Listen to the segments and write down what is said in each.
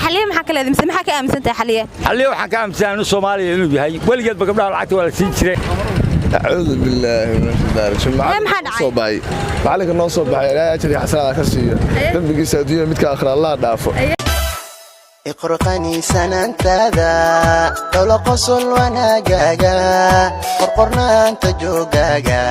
Xaliye maxaa ka leedahay mise maxaa ka aaminsan tahay Xaliye? Xalliye waxaan ka aaminsanaa inuu Soomaaliya inuu yahay. Weligeedba gabdhaha lacagta waa la siin jiray. Acuudu billaahi min ashaytaani rajiim. Maxaa dhacay? Soo baxay macalinka noo soo baxay, Ilaahay ajri xasanaad ka siiyo, dembigiisa adduunya midka aakhira Allah dhaafo. Iqurqaniisanaantaada, dhowlo qosol wanaagaaga, qorqornaanta joogaaga,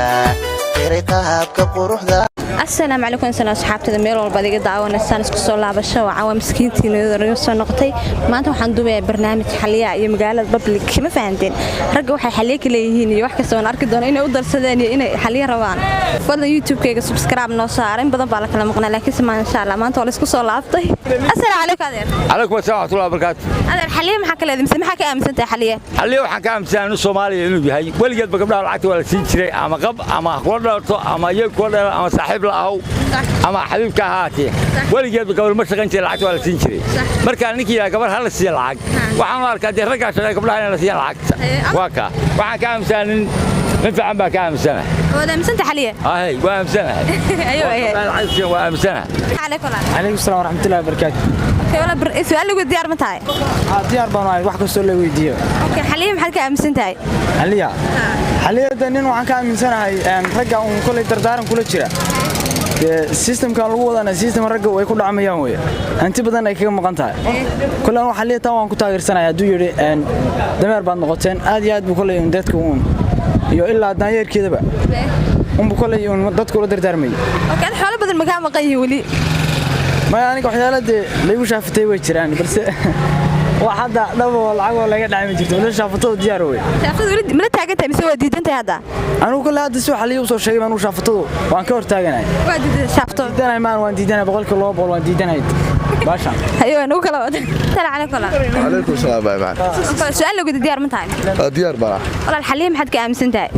qiray qahabka quruxda. Asalaamu calaykum sana asxaabtada meel walba adiga daawanaysaan, isku soo laabasho waa caawa miskiintiina soo noqotay. Maanta waxaan duubayaa barnaamij xaliyaha iyo magaalada public. Ma fahanteen? Ragga waxay xaliye ka leeyihiin iyo wax kasta waan arki doona, inay u darsadeen iyo inay xaliye rabaan. Fadlan YouTube-kayga subscribe noo saar. In badan baa la kala maqnaa, laakiinse maasha Allah maanta waa la isku soo laabtay. Asalaamu calaykum, adeer. Calaykum asalaam waraxmatullahi wabarakaatu. Adeer, xaliye maxaa ka leedahay mise maxaa ka aaminsan tahay Xaliye? Xalliye waxaan ka aaminsanaa inuu Soomaaliya inuu yahay. Weligeedba gabdhaha lacagta waa la siin jiray, ama qab ama kula dhalto ama iyaga kula dhalan ama saaxiib la ahow ama xabiibka ahaatee, weligeedba gabar ma shaqayn jiray, lacagta waa la siin jiray. Markaa ninkii yidhaha gabar ha la siiya lacag, waxaan u arkaa dee raggaa shaqeeya gabdhaha inay la siiyaan lacagta. Waa kaa waxaan ka aaminsanaa, nin fiican baan ka aaminsanahay. Waad aaminsan tahay Xaliye? Ahay, waa aaminsanahay. Ayo. Lacag siiyan waa aaminsanahay. Calaykum walaal. Calaykum salaam waraxmatullahi wabarakaatu. Okay, walaal, su'aal lagu diyaar ma tahay? Diyaar baan ahay, wax kastoo la weydiiyo. Okay, Xaliye maxaad ka aaminsan tahay? Xaliya, xaliyada nin waxaan ka aaminsanahay ragga uun kolay dardaaran kula jira. Dee systemkan lagu wadana system ragga way ku dhacmayaan weye, hanti badan ay kaga maqan tahay. Kolay anu Xaliya taan waan ku taageersanaya. Hadduu yidhi dameer baad noqoteen, aad iyo aad buu kolay uun dadka uun iyo ilaa daanyeerkeedaba unbu kolay uun dadka ula dardaarmayay. Okay, ad xoolo badan makaa maqan yihiin weli? Maya, aniga waxyaala dee laygu shaafatay way jiraan, balse wax hadda dhabo lacagoo laga dhacay ma jirto, balse shaafatadu diyaar wey. Shaafatada weli mala taagan tahay mise waa diidan tahay hadda? Anigu kolle hadda si Xaliya usoo sheegay baan shaafatadu waan ka hortaaganahay. Waa diidan shaafato? Diidanahay maan, waan diidanahay, 200% waan diidanahay baashan. Hayo, waan ugu kala wada. Salaam calaykum, walaal. Calaykum salaam, baay macaan. Su'aal lagu diyaar ma tahay? Waa diyaar baan ah. Walaal, Xaliye maxaad ka aaminsan tahay?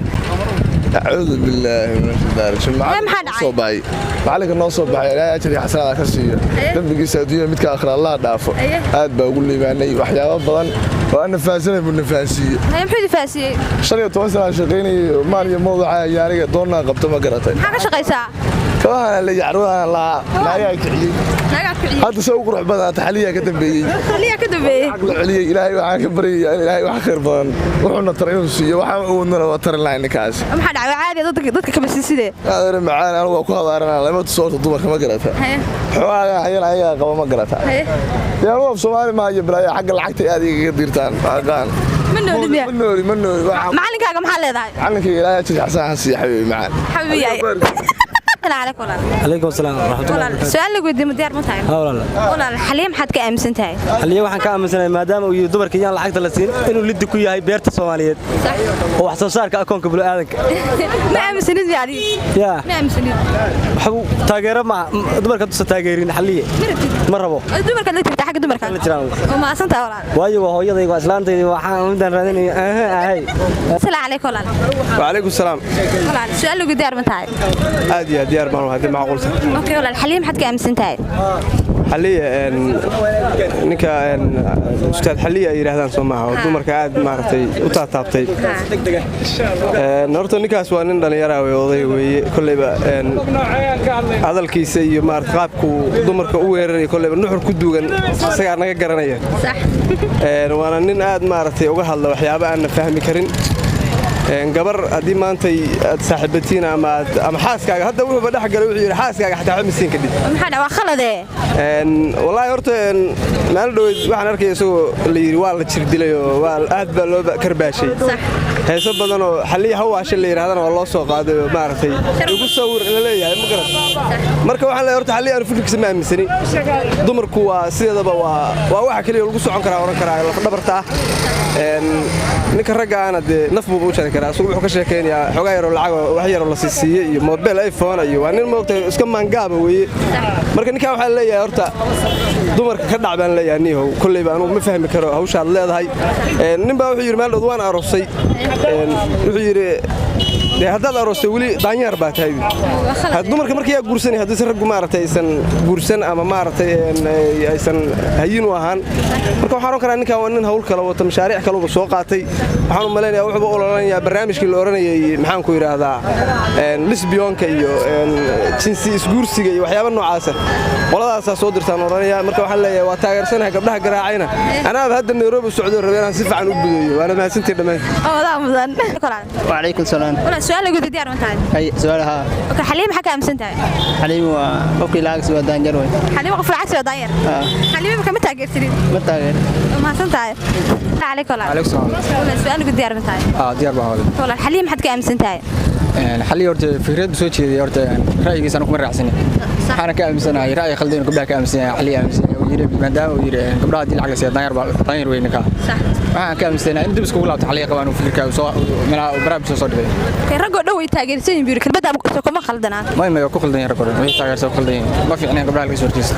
Acuudu billaahi min ashaytaani rajiim. Maxaa dhacay? Soo baxay macalinka noo soo baxay, Ilaahay ajri xasanaad ka siiyo, dembigiisa adduunya midka aakhira Allah dhaafo. Aad baa ugu liibaanay, waxyaabo badan oo aan nafahansanay buu nafahansiiye. Haye, muxuu difaasiyey? 15 sanaan shaqaynayay, maal iyo mawduca iyo aniga doonnaa qabto, ma garatay? Maxaa ka shaqaysaa? Kabahana la carwadana lahaa, naagaa kiciyey. Nagaa kiciyey? Hadda se u qurux badanaata Xaliyaa ka dambeeyey. Xaliyaa ka dambeeyey. Lacag la celiyey. Ilaahay waxaan ka baryayaa in Ilaahay wax khayr badan wuxuuna taray inuu siiyo. Waxaan awoodnana waa tarin lahay ninkaas. Maxaa dhacay? Waa caadi, dadka kama siisidee. Adeer macaan, anigu waa ku hadaaranaa, lama tuso horta dumarka, ma garata? Xogaaga hayan ayagaa qaba, ma garata? Dee anugu af Soomaali maayo, balaayo xagga lacagta aad igaga dirtaan aqaan. Ma noolid miya? Ma nooli, ma nooli. Macalinkaaga maxaa leedahay? Macalinkayga Ilaahay ajri xasan ha siiya, xabiibi macaan. Xabiibi yahay. Salaam calaykum, walaal. Calaykum asalaam waraxmatullahi. Walaal, su'aal lagu weydiiyo, ma diyaar ma tahay? Haa, walaal. Walaal, Xaliye maxaad ka aaminsan tahay? Xaliye waxaan ka aaminsanahay, maadaama uu yidhi dumarka yaan lacagta la siin, inuu liddi ku yahay beerta Soomaaliyeed oo wax soo saarka akoonka bini'aadanka. Ma aaminsanid miya adiga? Yaa. Ma aaminsanid? Waxuu taageero ma dumarka dusa taageerin Xaliye. Ma rabtid? Ma rabo. Dumarkaad la jirta, xagga dumarka? La jiraan. Waa mahadsantahay, walaal. Waayo waa hooyaday, waa islaantaydi, waxaan midaan raadinayo ahay. Asalaamu calaykum, walaal. وعليكم السلام. Walaal, su'aal lagu diyaar ma tahay? Aad iyo aad diyaar baan u haddii macquulsan. Okay, walaal, Xaliye maxaad ka aaminsan tahay? Xaliya ninka ustaad Xaliya ay yidhaahdaan soo maaha oo dumarka aad maaragtay u taataabtay? Horta ninkaas waa nin dhallinyara wey, oday weeye. Kolleyba hadalkiisa iyo maarata qaabkuu dumarka u weeraraya kolleyba nuxur ku duugan isagaa naga garanaya. Waana nin aad maaragtay uga hadla waxyaaba aanna fahmi karin. Gabar haddii maantay aad saaxiibatiin ama aad ama xaaskaaga, hadda wuxuuba dhex galay, wuxuu yidhi xaaskaaga xataa waxba ma siin kadhid. Maxaa dhaca? Waa khaladee. Wallaahi horta maalin dhoweyd waxaan arkaya isagoo la yidhi waa la jir dilay oo waa aad baa loo karbaashay. Heeso badan oo Xalliya hawaashe la yidhahdana waa loo soo qaaday oo maaragtay igu sawir la leeyahay, ma garat? Marka waxaan leeyahay horta Xalliya aanu fikirkiisa ma aaminsani. Dumarku waa sideedaba waa waxa keliya lagu socon karaa, oran karaa lafdhabarta ah. Ninka ragga ahna dee naf buuba u jari karaa. Isagu wuxuu ka sheekaynayaa xoogaa yaroo lacag oo wax yaroo la siisiiyey iyo mobile iPhone, iyo waa nin moogtay iska maangaaba weeye. Marka ninkan waxaan leeyahay horta dumarka ka dhac baan leeyahay. Niihow, kolleyba anugu ma fahmi karo hawshaad leedahay. Nin baa wuxuu yidhi meel dhood waan aroosay. Wuxuu yidhi Dee haddaad aroostay, weli daanyeer baa tahay. Dumarka marka yaa guursanay haddii raggu, maaragtay, aysan guursan ama, maaragtay, aysan hayin u ahaan? Marka waxaan oran karaa ninkan waa nin hawl kale wata, mashaariic kaluba soo qaatay. Waxaan u malaynayaa wuxuuba ololanayaa barnaamijkii la oranayay, maxaan ku yidhaahdaa, lesbian-ka iyo jinsi isguursiga iyo waxyaaba noocaasa. Qoladaasaa soo dirtaan oranaya. Marka waxaan leeyahay waa taageersanahay gabdhaha garaacayna. Anaaba hadda Nairobi u socdo, rabay inaan si fiican u budeeyo. Waana mahadsantihin dhammaan. Wadaa mudan. وعليكم السلام. Walaal, su'aal lagu diyaar ma tahay? Hay, su'aalaha. Okay, Xaliye maxaa ka aaminsan tahay? Xaliim waa qofkii lacag waa daanjar wey. Xaliye qof lacag soo daanyer. Xaliye ma kama taageertinin? Ma taageer. Mahadsan tahay. Calaykum walaal. Calaykum salaam. Walaal, su'aal lagu diyaar ma tahay? Ah, diyaar baan wada. Walaal, Xaliye maxaad ka aaminsan tahay? Xalli horta fikrad soo jeediyay, horta ra'yigiisa anu kuma raacsanin. Waxaana ka aaminsanahay ra'yi khaldan inuu gabdhaha ka aaminsan yahay. Xalli aaminsan yahay uu yidhi, maadaama uu yidhi gabdhaha haddii lacag la siiya daanyar baa daanyar weyne ka. Waxaan ka aaminsanahay in dib iskugu laabto xalliga qabaan uu fikirka soo meelaha baraab soo dhigay. Okay, raggoo dhan way taageersan yihiin buu kelmadda, soo kuma khaldanaa? May, waa ku khaldan yahay rag oo dhan. Wixii taageersan ku khaldan yahay. Ma fiicneen gabdhaha laga soo horjeesto.